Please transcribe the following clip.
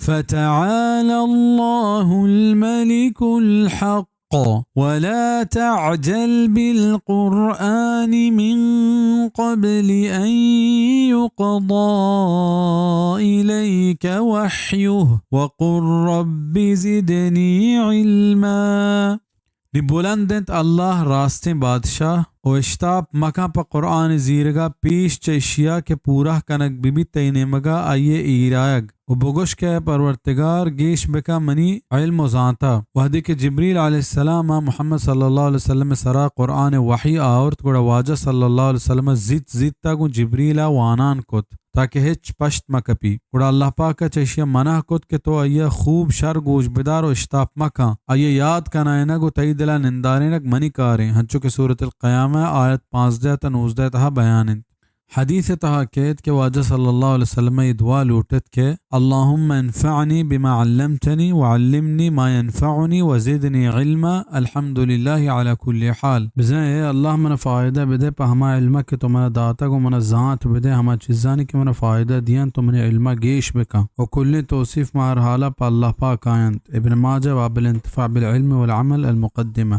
فتعالى الله الملك الحق ولا تعجل بالقرآن من قبل أن يقضى إليك وحيه وقل رب زدني علما۔ نی بلند انت اللہ راستیں بادشاہ، و اشتاپ مکن پہ قرآن زیرگا پیش چہ اشیا کہ پورہ کنگ بہ بیت تئی نیمگا آئی ایرایگ، و بگوش کہ اے پرورتگار، گیش بکن منی علم و زانتا۔ وہدے کہ جبریل علیہ السلام محمد صلی اللہ علیہ وسلم سرا قرآن وحی آورت، گڑا واجہ صلی اللہ علیہ وسلم زیت زیتا گوں جبریلا وانان کت۔ تاکہ ہچ پشت مہ کپی۔ گڑا اللہ پاک ء چہ ایشی ء منع کت کہ تو آئی ء خوب شر گوش بدار و اشتاپ مہ کن۔ آئی ء یاد کنائینگ و تئی دل ء نندارینگ منی کاریں، ہنچو کہ سورۃ القیامہ ء آیت پانزدہ تا نوزدہ تہا بیان انت۔ حدیث ء تہا کیت کہ واجہ صلی اللہ علیہ وسلم ء اے دعا لوٹت کہ اللہم انفعنی بما علمتنی وعلمنی ما ینفعنی وزدنی علما، الحمدللہ علی کل حال۔ بزاں اے اللہ، منا فائدہ بدے پہ ہما علم کہ تو منا داتگ و منا زانت بدے ہما چیزانی کہ منا فائدہ دیاں، تو منی علم گیش بکن۔ و کلیں توصیف ما ہر حالا پہ اللہ پاک آینت۔ ابن ماجہ، باب الانتفاع بالعلم والعمل، المقدمہ۔